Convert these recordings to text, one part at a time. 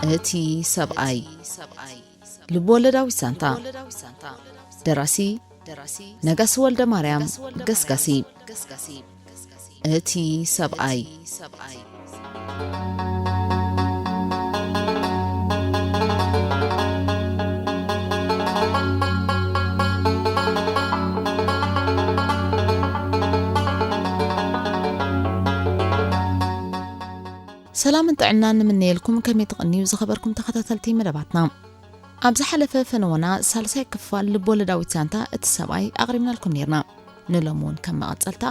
እቲ ሰብኣይ። ልብወለዳዊት ዛንታ። ደራሲ ነጋሲ ወልደ ማርያም ገስጋሲ። እቲ ሰብኣይ። ሰላምን ጥዕናን ንምነየልኩም፣ ከመይ ትቕንዩ ዝኸበርኩም ተኸታተልቲ መደባትና? ኣብ ዝሓለፈ ፈነወና ሳልሳይ ክፋል ልብወለዳዊት ዛንታ እቲ ሰብኣይ ኣቕሪብናልኩም ነይርና። ንሎሚ እውን ከም መቐጸልታ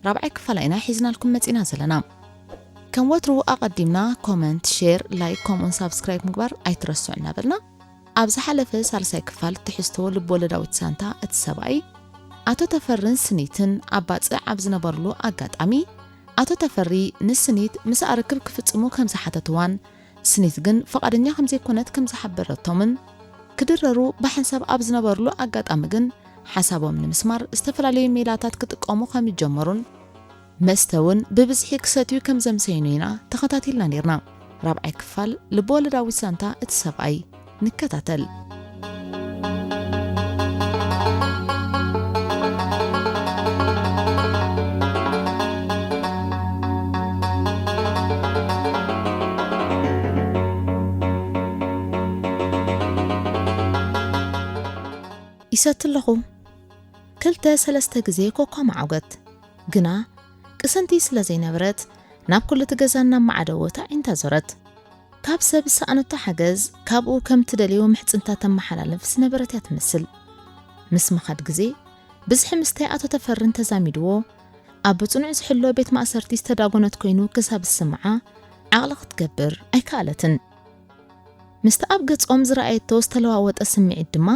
ራብዓይ ክፋላ ኢና ሒዝናልኩም መጺና ዘለና። ከም ወትሩ ኣቐዲምና ኮመንት፣ ሼር፣ ላይክ ከምኡን ሳብስክራይብ ምግባር ኣይትረስዑ እናበልና፣ ኣብ ዝሓለፈ ሳልሳይ ክፋል ትሕዝቶ ልብወለዳዊት ዛንታ እቲ ሰብኣይ ኣቶ ተፈርን ስኒትን ኣብ ባጽዕ ኣብ ዝነበርሉ ኣጋጣሚ ኣቶ ተፈሪ ንስኒት ምስኣ ርክብ ክፍጽሙ ከም ዝሓተትዋን ስኒት ግን ፍቓደኛ ከም ዘይኮነት ከም ዝሓበረቶምን ክድረሩ ብሓንሳብ ኣብ ዝነበርሉ ኣጋጣሚ ግን ሓሳቦም ንምስማር ዝተፈላለዩ ሜላታት ክጥቀሙ ከም ዝጀመሩን መስተ እውን ብብዝሒ ክሰትዩ ከም ዘምሰዩን ኢና ተኸታቲልና ነይርና። ራብዓይ ክፋል ልብወለዳዊት ዛንታ እቲ ሰብኣይ ንከታተል። ይሰቲ ኣለኹ። ክልተ ሰለስተ ግዜ ኮካ መዓውገት። ግና ቅስንቲ ስለ ዘይነበረት፣ ናብ ኩሉ እቲ ገዛ እናመዓደወት ኣዒንታ ዞረት። ካብ ሰብ ዝሰኣነቶ ሓገዝ፣ ካብኡ ከም ትደልዮ ምሕጽንታ ተመሓላልፍ ዝነበረት እያ ትመስል። ምስ ምኻድ ግዜ፣ ብዝሒ ምስታይ ኣቶ ተፈርን ተዛሚድዎ፣ ኣብ ብጽኑዕ ዝሕሎ ቤት ማእሰርቲ ዝተዳጎነት ኮይኑ ክሳብ ዝስምዓ፣ ዓቕሊ ክትገብር ኣይከኣለትን። ምስቲ ኣብ ገጾም ዝረኣየቶ ዝተለዋወጠ ስምዒት ድማ፣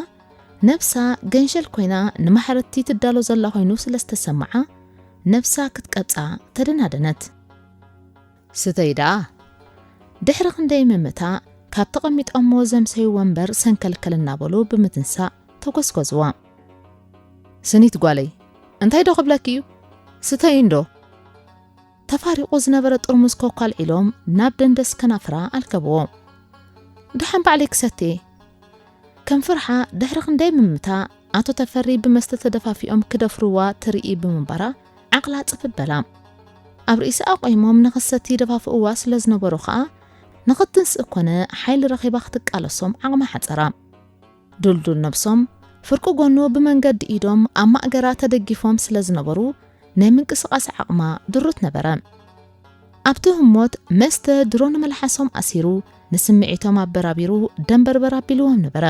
ነብሳ ገንሸል ኮይና ንማሕረድቲ ትዳሎ ዘላ ኮይኑ ስለ ዝተሰምዓ፣ ነብሳ ክትቀብጻ ተደናደነት። "ስተይ ደኣ!" ድሕሪ ክንደይ ምምታእ፣ ካብ ተቐሚጦሞ ዘምሰዩ ወንበር ሰንከልከል እናበሉ ብምትንሳእ ተጎስጎዝዋ። "ስኒት ጓለይ፣ እንታይ ዶ ክብለኪ እዩ? ስተይ እንዶ!" ተፋሪቑ ዝነበረ ጥርሙዝ ኮካ ኣልዒሎም ናብ ደንደስ ከናፍራ ኣልከብዎ። "ደሓን ባዕለይ ክሰትየ!" ከም ፍርሓ ድሕሪ ክንደይ ምምታእ፣ ኣቶ ተፈሪ ብመስተ ተደፋፊኦም ክደፍርዋ ትርኢ ብምንባራ፣ ዓቕላ ጽፍፍ በላ። ኣብ ርእሲ ኣቑሞም ንኽትሰቲ ይደፋፍእዋ ስለ ዝነበሩ ኸኣ፣ ንኽትንስእ ኮነ ሓይሊ ረኺባ ክትቃለሶም ዓቕማ ሓጸራ። ድልዱል ነብሶም፣ ፍርቂ ጎኑ ብመንገዲ ኢዶም ኣብ ማእገራ ተደጊፎም ስለ ዝነበሩ፣ ናይ ምንቅስቓስ ዓቕማ ድሩት ነበረ። ኣብቲ ህሞት መስተ ድሮ ንመልሓሶም ኣሲሩ፣ ንስምዒቶም ኣበራቢሩ ደንበርበር ኣቢልዎም ነበረ።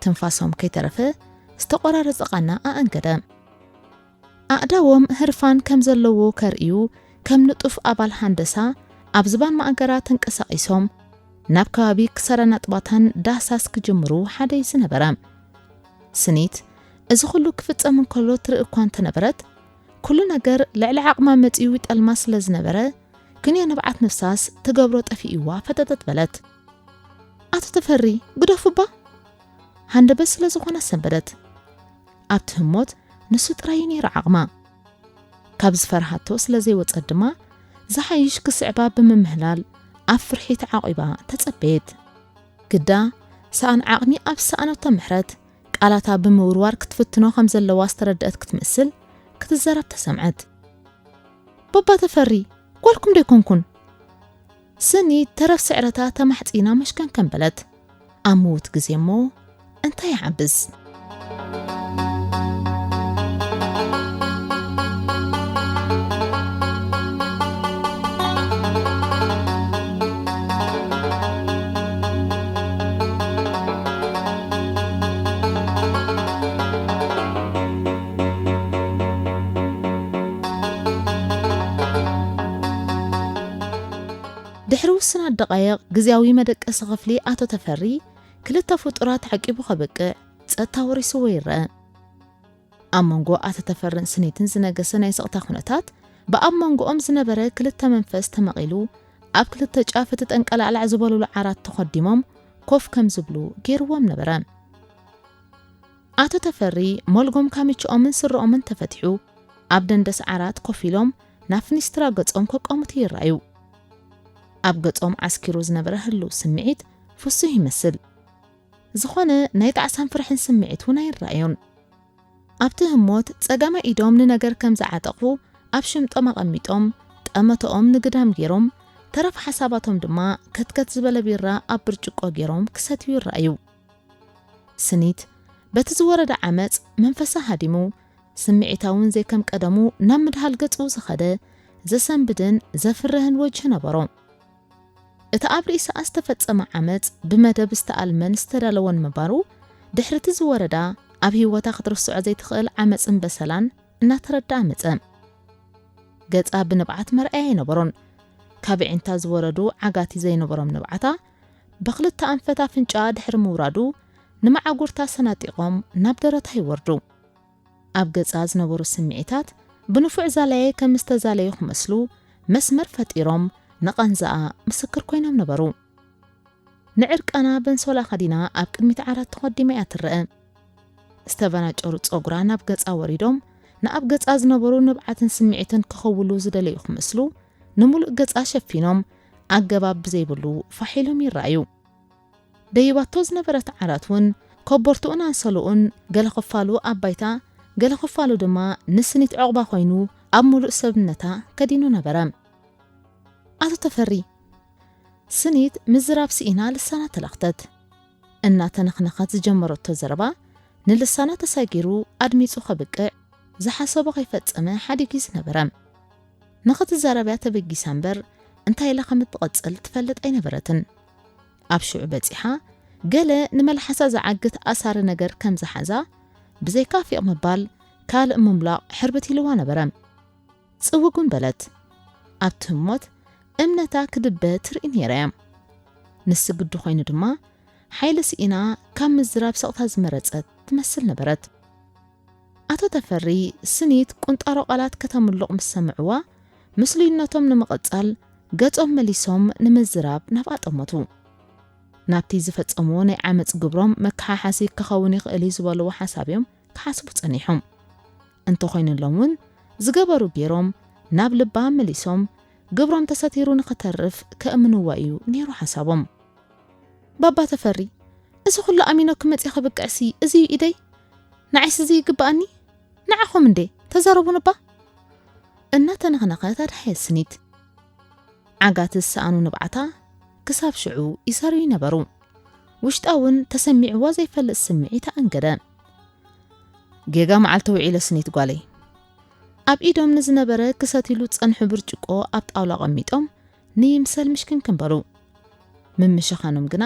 ትንፋሶም ከይተረፈ ዝተቖራረጸ ቃና ኣኣንገደ። ኣእዳዎም ህርፋን ከም ዘለዎ ከርእዩ፣ ከም ንጡፍ ኣባል ሃንደሳ ኣብ ዝባን ማእገራ ተንቀሳቒሶም፣ ናብ ከባቢ ክሳራ ናጥባታን ዳህሳስ ክጅምሩ ሓደ እዩ ዝነበረ። ስኒት፣ እዚ ኩሉ ክፍጸም እንከሎ ትርኢ እኳ እንተነበረት፣ ኩሉ ነገር ልዕሊ ዓቕማ መጺኡ ይጠልማ ስለ ዝነበረ፣ ክንዮ ንብዓት ነፍሳስ ትገብሮ ጠፊእዋ ፈጠጠጥ በለት። "ኣቶ ተፈሪ፣ ግደፉባ!" ሃንደበት ስለ ዝኾነ ሰንበደት። ኣብቲ ህሞት ንሱ ጥራይ እዩ ነይሩ ዓቕማ። ካብ ዝፈርሃቶ ስለ ዘይወጸት ድማ፣ ዝሓይሽ ክስዕባ ብምምህላል ኣብ ፍርሒ ተዓቒባ ተጸበየት። ግዳ፣ ሰኣን ዓቕሚ ኣብ ዝሰኣነቶ ምሕረት፣ ቃላታ ብምውርዋር ክትፍትኖ ከም ዘለዋ ዝተረድአት ክትመስል፣ ክትዛረብ ተሰምዐት። "ባባ ተፈሪ፣ ጓልኩም ዶ ኣይኮንኩን?" ስኒ ተረፍ ስዕረታ ተማሕጺና መሽከንከን በለት። ኣብ ምዉት ግዜ እሞ እንታይ ይዓብስ? ድሕሪ ውሱናት ደቓይቕ፣ ግዝያዊ መደቀሲ ክፍሊ ኣቶ ተፈሪ ክልተ ፍጡራት ዓቂቡ ከብቅዕ፣ ጸጥታ ወሪስዎ ይረአ። ኣብ መንጎ ኣቶ ተፈርን ስኒትን ዝነገሰ ናይ ስቕታ ኩነታት፣ ብኣብ መንጎኦም ዝነበረ ክልተ መንፈስ ተመቒሉ፣ ኣብ ክልተ ጫፍ እቲ ጠንቀላዕላዕ ዝበሉሉ ዓራት ተኸዲሞም ኮፍ ከም ዝብሉ ገይርዎም ነበረ። ኣቶ ተፈሪ፣ ሞልጎም ካሚችኦምን ስረኦምን ተፈቲሑ፣ ኣብ ደንደስ ዓራት ኮፍ ኢሎም፣ ናብ ፍኒስትራ ገጾም ከቋምቱ ይረኣዩ። ኣብ ገጾም ዓስኪሩ ዝነበረ ህልው ስምዒት ፍሱህ ይመስል። ዝኾነ ናይ ጣዕሳን ፍርሕን ስምዒት እውን ኣይረኣዮን። ኣብቲ ህሞት ጸጋማይ ኢዶም ንነገር ከም ዝዓጠቑ ኣብ ሽምጦም ኣቐሚጦም፣ ጠመተኦም ንግዳም ገይሮም፣ ተረፍ ሓሳባቶም ድማ ከትከት ዝበለ ቢራ ኣብ ብርጭቆ ገይሮም ክሰትዩ ይረኣዩ። ስኒት በቲ ዝወረደ ዓመጽ መንፈሳ ሃዲሙ፣ ስምዒታውን ዘይከም ቀደሙ ናብ ምድሃል ገጹ ዝኸደ ዘሰንብድን ዘፍርህን ወጅህ ነበሮ። እቲ ኣብ ርእሳ ዝተፈጸመ ዓመጽ ብመደብ ዝተኣልመን ዝተዳለወን ምንባሩ፣ ድሕሪ እቲ ዝወረዳ ኣብ ህይወታ ክትርስዖ ዘይትኽእል ዓመጽን በሰላን እናተረድኣ መጸ። ገጻ ብንብዓት መርኣያ ኣይነበሮን። ካብ ኣዒንታ ዝወረዱ ዓጋቲ ዘይነበሮም ንብዓታ፣ ብኽልተ ኣንፈት ኣፍንጫኣ ድሕሪ ምውራዱ፣ ንመዓጉርታ ሰናጢቖም ናብ ደረታ ይወርዱ። ኣብ ገጻ ዝነበሩ ስምዒታት ብንፉዕ ዛላየ ከም ዝተዛለዩ ክመስሉ መስመር ፈጢሮም ንቐንዛኣ ምስክር ኮይኖም ነበሩ። ንዕርቃና በንሶላ ከዲና ኣብ ቅድሚት ዓራት ተኾዲማ እያ ትረአ። ዝተበናጨሩ ጸጉራ ናብ ገጻ ወሪዶም ንኣብ ገጻ ዝነበሩ ንብዓትን ስምዒትን ክኸውሉ ዝደለዩ ክመስሉ ንምሉእ ገጻ ሸፊኖም ኣገባብ ብዘይብሉ ፋሕ ኢሎም ይረኣዩ። ደይባቶ ዝነበረት ዓራት እውን ኮቦርትኡን ኣንሶልኡን ገለ ክፋሉ ኣብ ባይታ፣ ገለ ክፋሉ ድማ ንስኒት ዕቑባ ኮይኑ ኣብ ምሉእ ሰብነታ ከዲኑ ነበረ። ኣቶ ተፈሪ፣ ስኒት ምዝራብ ስኢና ልሳና ተለኽተት። እናተነኽነኸት ዝጀመረቶ ዘረባ ንልሳና ተሳጊሩ ኣድሚጹ ከብቅዕ ዝሓሰቦ ከይፈጸመ ሓዲጉ ዝነበረ። ንኽትዛረብያ ተበጊሳ እምበር እንታይ ኢላ ከም እትቐጽል ትፈልጥ ኣይነበረትን። ኣብ ሽዑ በጺሓ ገለ ንመልሓሳ ዝዓግት ኣሳሪ ነገር ከም ዝሓዛ ብዘይካ ፊቕ ምባል ካልእ ምምላቕ ሕርብት ኢልዋ ነበረ። ጽውግ እውን በለት። ኣብቲ ህሞት እምነታ ክድበ ትርኢ ነይራ እያ። ንሱ ግዲ ኮይኑ ድማ ሓይሊ ስኢና ካብ ምዝራብ ስቕታ ዝመረጸት ትመስል ነበረት። ኣቶ ተፈሪ ስኒት ቁንጣሮ ቃላት ከተምልቕ ምስ ሰምዕዋ ምስሉይነቶም ንምቕጻል ገጾም መሊሶም ንምዝራብ ናብኣ ጠመቱ። ናብቲ ዝፈጸምዎ ናይ ዓመጽ ግብሮም መከሓሓሲ ክኸውን ይኽእል እዩ ዝበልዎ ሓሳብ እዮም ክሓስቡ ጸኒሖም። እንተኾይኑሎም እውን ዝገበሩ ገይሮም ናብ ልባ መሊሶም ግብሮም ተሰቲሩ ንኽተርፍ ከእምንዋ እዩ ነይሩ ሓሳቦም። ባባ ተፈሪ፣ እዚ ኩሉ ኣሚኖ ክመጽእ ክብቅዕሲ እዚ እዩ ኢደይ? ንዓይስ እዚ ይግብኣኒ? ንዓኹም እንዴ? ተዛረቡን እባ። እናተነኽነኸት ኣድሓየት ስኒት። ዓጋቲ ዝሰኣኑ ንብዓታ ክሳብ ሽዑ ይሰርዩ ነበሩ። ውሽጣ እውን ተሰሚዕዋ ዘይፈልጥ ስምዒት ኣንገደ። ጌጋ መዓልቲ ውዒለ ስኒት ጓለይ። ኣብ ኢዶም ንዝነበረ ክሰትሉ ዝጸንሑ ብርጭቆ ኣብ ጣውላ ኣቐሚጦም ንይምሰል ምሽክንክን በሉ። ምምሽኻኖም ግና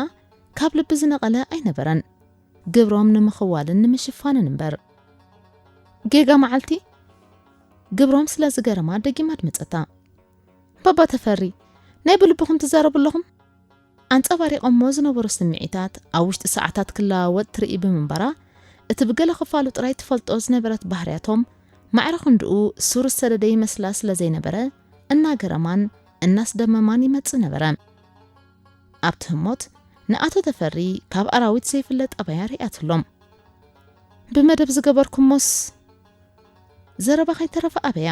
ካብ ልቢ ዝነቐለ ኣይነበረን። ግብሮም ንምኽዋልን ንምሽፋንን እምበር። ጌጋ መዓልቲ ግብሮም ስለ ዝገረማ ደጊማ ኣድመጸታ። ባባ ተፈሪ፣ ናይ ብልብኹም ትዛረቡ ኣለኹም? ኣንጸባሪቖሞ ዝነበሩ ስምዒታት ኣብ ውሽጢ ሰዓታት ክለዋወጥ ትርኢ ብምንባራ፣ እቲ ብገለ ክፋሉ ጥራይ ትፈልጦ ዝነበረት ባህርያቶም ማዕረ ክንድኡ ሱር ዝሰደደ ይመስላ ስለ ዘይነበረ፣ እናገረማን እናስደመማን ይመጽእ ነበረ። ኣብቲ ህሞት ንኣቶ ተፈሪ ካብ ኣራዊት ዘይፍለ ጠባያ ርእያትሎም። ብመደብ ዝገበርኩሞስ ዘረባ ከይተረፈ ኣበያ።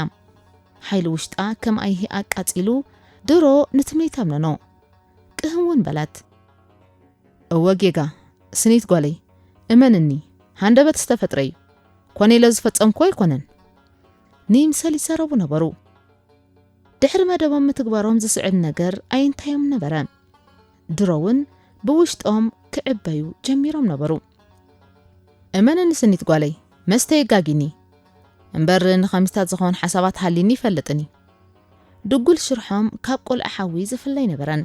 ሓይሊ ውሽጣ ከም ኣይሂ ኣቃጺሉ ድሮ ንትምኒት ኣምነኖ። ቅህም እውን በላት። እወ ጌጋ፣ ስኒት ጓለይ፣ እመንኒ፣ ሃንደበት ዝተፈጥረ እዩ። ኮነ ኢለ ዝፈጸምኩዎ ኣይኮነን። ንይምሰል ይዛረቡ ነበሩ። ድሕሪ መደቦም ምትግባሮም ዝስዕብ ነገር ኣይንታዮም ነበረ። ድሮ እውን ብውሽጦም ክዕበዩ ጀሚሮም ነበሩ። እመንኒ ስኒት ጓለይ፣ መስተ የጋጊኒ። እምበር ንኸሚስታት ዝኸውን ሓሳባት ሃሊኒ ይፈልጥኒ። ድጉል ሽርሖም ካብ ቆልዓ ሓዊ ዝፍለ ኣይነበረን።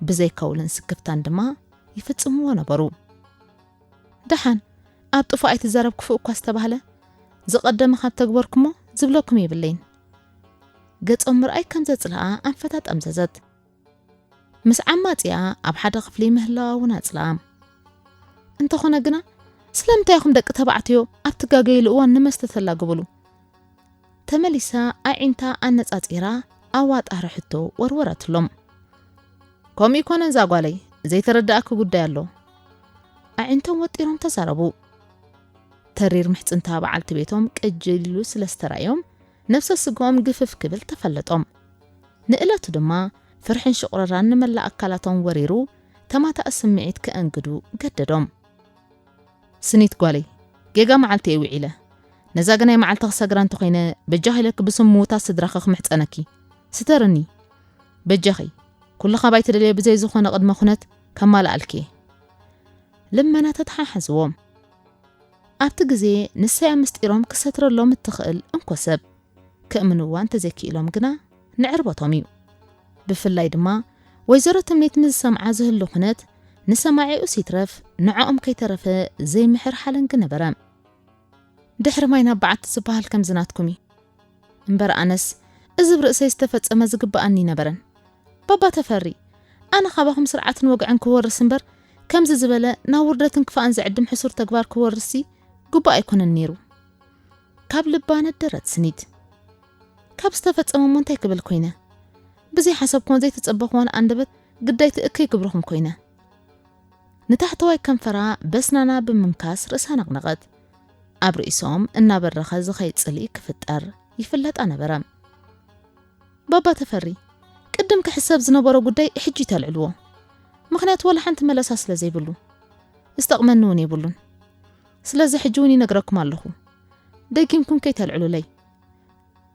ብዘይከውልን ስክፍታን ድማ ይፍጽምዎ ነበሩ። ደሓን፣ ኣብ ጥፉእ ኣይትዛረብ ክፉእ እኳ ዝተባህለ፣ ዝቐደመ ካብ ተግበርኩሞ ዝብለኩም የብለይን። ገጾም ምርኣይ ከም ዘጽልኣ ኣንፈታ ጠምዘዘት። ምስ ዓማጺኣ ኣብ ሓደ ክፍሊ ምህላዋ እውን ኣጽልኣ። እንተኾነ ግና፣ ስለምንታይ ኢኹም ደቂ ተባዕትዮ ኣብ ትጋገይሉ እዋን ንመስተ ተላግብሉ? ተመሊሳ ኣዒንታ ኣነጻጺራ ኣዋጣሪ ሕቶ ወርወረትሎም። ከምኡ ይኮነን እዛ ጓለይ፣ ዘይተረዳእኪ ጉዳይ ኣሎ። ኣዒንቶም ወጢሮም ተዛረቡ። ተሪር ምሕጽንታ በዓልቲ ቤቶም ቅጅል ኢሉ ስለ ዝተራእዮም፣ ነብሰ ስግኦም ግፍፍ ክብል ተፈለጦም። ንእለቱ ድማ ፍርሕን ሽቑረራን ንመላእ ኣካላቶም ወሪሩ፣ ተማታእ ስምዒት ከእንግዱ ገደዶም። ስኒት ጓለይ፣ ጌጋ መዓልቲ እየ ውዒለ። ነዛ ግናይ መዓልቲ ክሰግራ እንተኾይነ፣ በጃኺ ኢለኪ ብስም ምዉታት ስድራኺ ክምሕጸነኪ። ስተርኒ። በጃኺ፣ ኩሉ ካባይ ትደልዮ ብዘይ ዝኾነ ቅድመ ኩነት ከማልኣልኪ እየ። ልመና ተተሓሓዝዎም። ኣብቲ ግዜ ንሰያ ምስጢሮም ክሰትረሎም እትኽእል እንኮ ሰብ። ክእምንዋ እንተዘይክኢሎም ግና ንዕርበቶም እዩ። ብፍላይ ድማ ወይዘሮ ትምኒት ምስ ዝሰምዓ ዝህሉ ኩነት ንሰማዒኡስ ይትረፍ ንዕኦም ከይተረፈ ዘይምሕር ሓለንጊ ነበረ። ድሕሪ ማይ ናብ በዓቲ ዝበሃል ከምዚ ናትኩም እዩ። እምበር ኣነስ እዚ ብርእሰይ ዝተፈጸመ ዝግብኣኒ ነበረን። ባባ ተፈሪ፣ ኣነ ካባኹም ስርዓትን ወግዕን ክወርስ እምበር ከምዚ ዝበለ ናብ ውርደትን ክፋእን ዝዕድም ሕሱር ተግባር ክወርስሲ ግቡእ ኣይኮነን ነይሩ። ካብ ልባ ነደረት ስኒት። ካብ ዝተፈጸመ እሞ እንታይ ክብል ኮይነ? ብዘይ ሓሰብኩዎን ዘይተጸበኹዎን ኣንደበት ግዳይ ትእከይ ክብርኹም ኮይነ። ንታሕተዋይ ከንፈራ በስናና ብምንካስ ርእሳ ነቕነቐት። ኣብ ርእሶም እናበረኸ ዝኸይድ ጽልኢ ክፍጠር ይፍለጣ ነበረ። ባባ ተፈሪ፣ ቅድም ክሕሰብ ዝነበሮ ጉዳይ ሕጂ ተልዕልዎ። ምኽንያቱ ዋላ ሓንቲ መለሳ ስለ ዘይብሉ። ዝጠቕመኒ እውን የብሉን። ስለዚ ሕጂ እውን ይነግረኩም ኣለኹ። ደጊምኩም ከይተልዕሉለይ።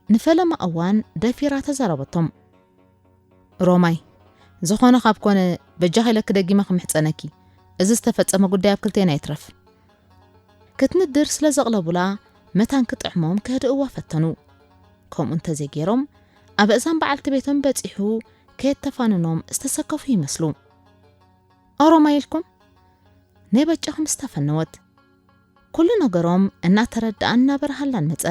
ንፈለማ እዋን ደፊራ ተዛረበቶም። ሮማይ፣ ዝኾነ ካብ ኮነ በጃኺ ኢለኪ ደጊመ ክምሕጸነኪ። እዚ ዝተፈጸመ ጉዳይ ኣብ ክልቴና ይትረፍ። ክትንድር ስለ ዘቕለቡላ መታን ክጥዕሞም ከህድእዋ ፈተኑ። ከምኡ እንተዘይገይሮም ኣብ እዛን በዓልቲ ቤቶም በጺሑ ከየተፋንኖም ዝተሰከፉ ይመስሉ። ኦሮማይ ኢልኩም? ናይ በጃኺ ምስ ተፈነወት። ኩሉ ነገሮም እናተረድኣን እናበርሃላን መጸ።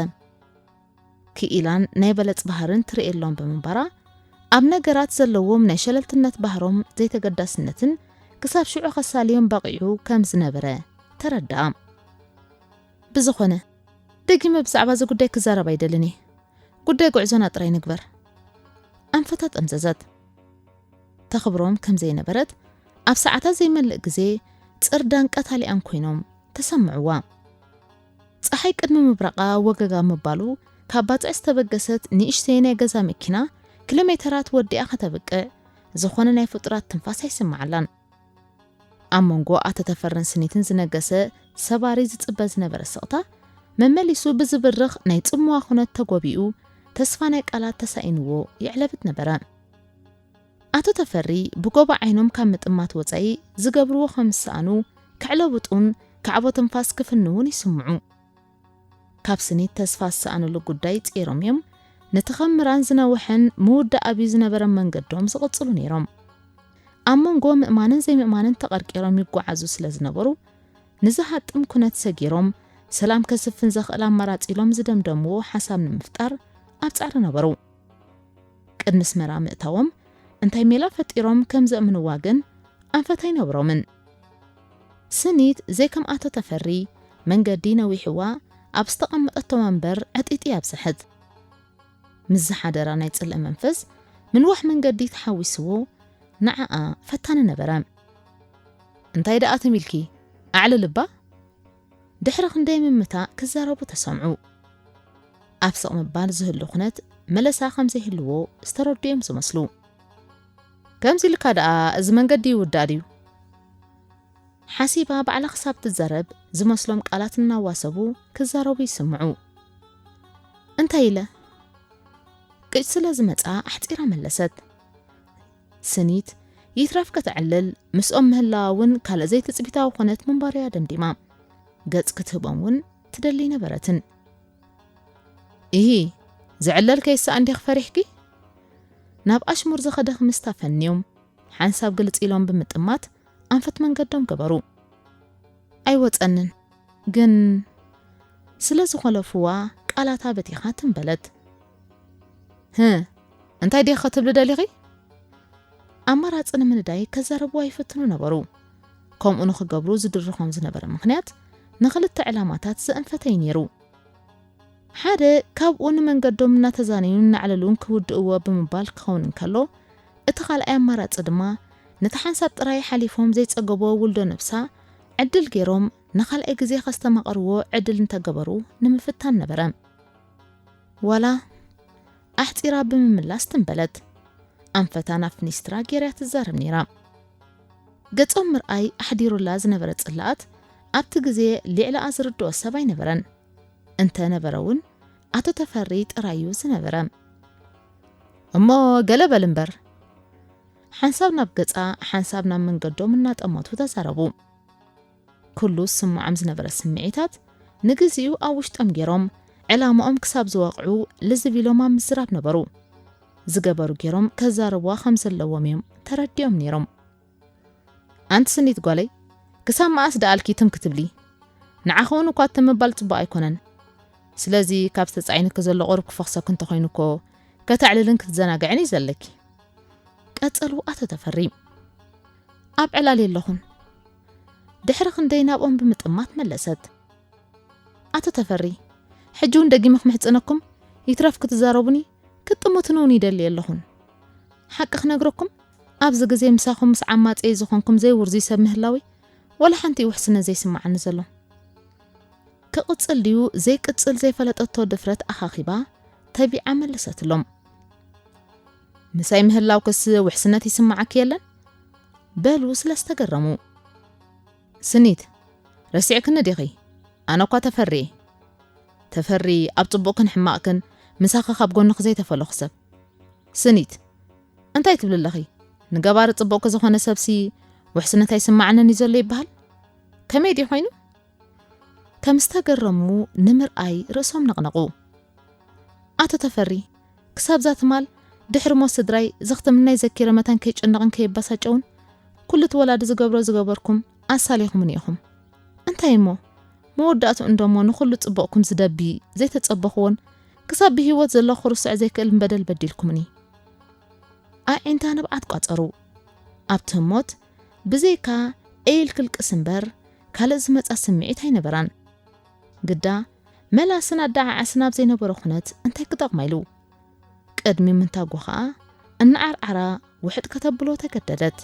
ክኢላን ናይ በለጽ ባህርን ትርእየሎም ብምንባራ፣ ኣብ ነገራት ዘለዎም ናይ ሸለልትነት ባህሮም ዘይተገዳስነትን ክሳብ ሽዑ ከሳልዮም በቒዑ ከም ዝነበረ ተረድኣ። ብዝኾነ፣ ደጊመ ብዛዕባ እዚ ጉዳይ ክዛረብ ኣይደልን እየ። ጉዳይ ጉዕዞና ጥራይ ንግበር። ኣንፈታ ጠምዘዘት። ተኽብሮም ከም ዘይነበረት፣ ኣብ ሰዓታት ዘይመልእ ግዜ ጽርዳን ቀታሊኣን ኮይኖም ተሰምዕዋ። ጸሓይ ቅድሚ ምብራቓ ወገጋ ምባሉ፣ ካብ ባጽዕ ዝተበገሰት ንእሽተይ ናይ ገዛ መኪና ኪሎ ሜተራት ወዲኣ ከተብቅዕ፣ ዝኾነ ናይ ፍጡራት ትንፋስ ኣይስምዓላን። ኣብ መንጎ ኣቶ ተፈርን ስኒትን ዝነገሰ ሰባሪ ዝጽበ ዝነበረ ስቕታ፣ መመሊሱ ብዝብርኽ ናይ ጽምዋ ኩነት ተጎቢኡ፣ ተስፋ ናይ ቃላት ተሳኢንዎ የዕለብት ነበረ። ኣቶ ተፈሪ ብጎቦ ዓይኖም ካብ ምጥማት ወጻኢ ዝገብርዎ ከም ዝሰኣኑ፣ ክዕለብጡን ካዕቦ ትንፋስ ክፍንውን ይስምዑ። ካብ ስኒት ተስፋ ዝሰኣኑሉ ጉዳይ ጸይሮም እዮም፣ ነቲ ከም ምራን ዝነውሐን ምውዳእ ኣብዩ ዝነበረ መንገዶም ዝቕጽሉ ነይሮም። ኣብ መንጎ ምእማንን ዘይምእማንን ተቐርቂሮም ይጓዓዙ ስለ ዝነበሩ፣ ንዝሃጥም ኩነት ሰጊሮም፣ ሰላም ከስፍን ዘኽእል ኣማራጺ ኢሎም ዝደምደምዎ ሓሳብ ንምፍጣር ኣብ ጻዕሪ ነበሩ። ቅድሚ ኣስመራ ምእታዎም፣ እንታይ ሜላ ፈጢሮም ከም ዘእምንዋ ግን ኣንፈት ኣይነበሮምን። ስኒት ዘይከም ኣቶ ተፈሪ መንገዲ ነዊሕዋ ኣብ ዝተቐመጠቶ ወንበር ዕጢጢ ኣብዝሐት። ምስ ዝሓደራ ናይ ጽልኢ መንፈስ ምንዋሕ መንገዲ ተሓዊስዎ ንዓኣ ፈታኒ ነበረ። እንታይ ደኣ ትም ኢልኪ? ኣዕልሊ እባ? ድሕሪ ክንደይ ምምታእ ክዛረቡ ተሰምዑ። ኣብ ስቕ ምባል ዝህሉ ኩነት መለሳ ከም ዘይህልዎ ዝተረድኡ እዮም ዝመስሉ። ከምዚ ኢልካ ደኣ እዚ መንገዲ ይውዳእ ድዩ? ሓሲባ ባዕላ ክሳብ ትዛረብ ዝመስሎም ቃላት እናዋሰቡ ክዛረቡ ይስምዑ። እንታይ ኢለ? ቅጭ ስለ ዝመጻ ኣሕጺራ መለሰት። ስኒት ይትረፍ ከተዕልል ምስኦም ምህላዋ እውን ካልእ ዘይትጽቢታዊ ኮነት ምንባርያ ደምዲማ። ገጽ ክትህቦም እውን ትደሊ ነበረትን። ኢሂ፣ ዝዕለል ከይሰኣን ዲኺ ፈሪሕኪ? ናብ ኣሽሙር ዝኸደ ክምስታ ፈንዮም፣ ሓንሳብ ግልጽ ኢሎም ብምጥማት ኣንፈት መንገዶም ገበሩ። ኣይወጸንን፣ ግን ስለ ዝኾለፍዋ ቃላታ በቲኻ ትም በለት። "ህ፣ እንታይ ዲኺ ክትብሊ ደሊኺ?" ኣማራጺ ንምንዳይ ከዛረብዋ ይፍትኑ ነበሩ። ከምኡ ንኽገብሩ ዝድርኾም ዝነበረ ምኽንያት ንኽልተ ዕላማታት ዘእንፈተ እዩ ነይሩ። ሓደ ካብኡ ንመንገዶም እናተዛነዩን እናዕለሉን ክውድእዎ ብምባል ክኸውን እንከሎ፣ እቲ ካልኣይ ኣማራጺ ድማ ነቲ ሓንሳብ ጥራይ ሓሊፎም ዘይጸገቦ ውልዶ ነብሳ ዕድል ገይሮም ንኻልኣይ ግዜ ከስተማቕርዎ ዕድል እንተገበሩ ንምፍታን ነበረ። ዋላ ኣሕጺራ ብምምላስ ትም በለት። ኣንፈታ ናብ ፍኒስትራ ገይራ ትዛረብ ነይራ። ገጾም ምርኣይ ኣሕዲሩላ ዝነበረ ጽላኣት ኣብቲ ግዜ ሊዕላኣ ዝርድኦ ሰብ ኣይነበረን። እንተ ነበረ እውን ኣቶ ተፈሪ ጥራዩ ዝነበረ። እሞ ገለ በል እምበር። ሓንሳብ ናብ ገጻ ሓንሳብ ናብ መንገዶም እናጠመቱ ተዛረቡ። ኩሉ ዝስምዖም ዝነበረ ስምዒታት ንግዚኡ ኣብ ውሽጦም ገይሮም ዕላማኦም ክሳብ ዝወቕዑ ልዝብ ኢሎም ኣብ ምዝራብ ነበሩ። ዝገበሩ ገይሮም ከዛርብዋ ከም ዘለዎም እዮም ተረዲኦም ነይሮም። ኣንቲ ስኒት ጓለይ፣ ክሳብ መኣስ ደኣልኪ ትም ክትብሊ? ንዓኺ እውን እኳ ትም ምባል ጽቡቕ ኣይኮነን። ስለዚ ካብ ዝተጻዒንኪ ዘሎ ቁሩብ ክፈኽሰኪ እንተኾይኑ እኮ ከተዕልልን ክትዘናግዕን እዩ ዘለኪ። ቀጸሉ ኣቶ ተፈሪ። ኣብ ዕላል የለኹን። ድሕሪ ክንደይ ናብኦም ብምጥማት መለሰት። ኣቶ ተፈሪ፣ ሕጂ እውን ደጊመ ክምሕጽነኩም፣ ይትረፍ ክትዛረቡኒ ክትጥምቱኒ እውን ይደሊ የለኹን። ሓቂ ክነግረኩም፣ ኣብዚ ግዜ ምሳኹም ምስ ዓማፀይ ዝኾንኩም ዘይውርዙይ ሰብ ምህላወይ ዋላ ሓንቲ ውሕስነት ዘይስምዓኒ ዘሎ። ክቕጽል ድዩ ዘይቅጽል ዘይፈለጠቶ ድፍረት ኣኻኺባ ተቢዓ መለሰትሎም። ምሳይ ምህላውክስ ውሕስነት ይስምዓኪ የለን? በሉ ስለ ዝተገረሙ። ስኒት፣ ረሲዕክኒ ዲኺ? ኣነ እኳ ተፈሪ እየ። ተፈሪ ኣብ ጽቡቕክን ሕማቕክን ምሳኺ ካብ ጎንኺ ዘይተፈለኹ ሰብ። ስኒት፣ እንታይ ትብሊ ኣለኺ? ንገባሪ ጽቡቕኪ ዝኾነ ሰብሲ ውሕስነት ኣይስምዓንን እዩ ዘሎ ይበሃል? ከመይ ድዩ ኮይኑ? ከም ዝተገረሙ ንምርኣይ ርእሶም ነቕነቑ። ኣቶ ተፈሪ፣ ክሳብዛ ትማል ድሕሪ ሞት ስድራይ ዘኽትምናይ ዘኪረ መታን ከይጨነቕን ከየባሳጨውን ኩሉ እቲ ወላዲ ዝገብሮ ዝገበርኩም ኣሳሊኹምኒ ኢኹም። እንታይ እሞ መወዳእትኡ እንደሞ ንኹሉ ጽቡቕኩም ዝደቢ ዘይተጸበኽዎን ክሳብ ብህይወት ዘለኹ ክርስዕ ዘይክእል በደል በዲልኩምኒ። ኣዒንታ ንብዓት ቋጸሩ። ኣብቲ ህሞት ብዘይካ ኤል ክልቅስ እምበር ካልእ ዝመጻ ስምዒት ኣይነበራን። ግዳ መላስን ኣደዓዓስን ኣብ ዘይነበሮ ኩነት እንታይ ክጠቕማ ኢሉ? ቅድሚ ምንታጉ ኸኣ እናዓርዓራ ውሕጥ ከተብሎ ተገደደት።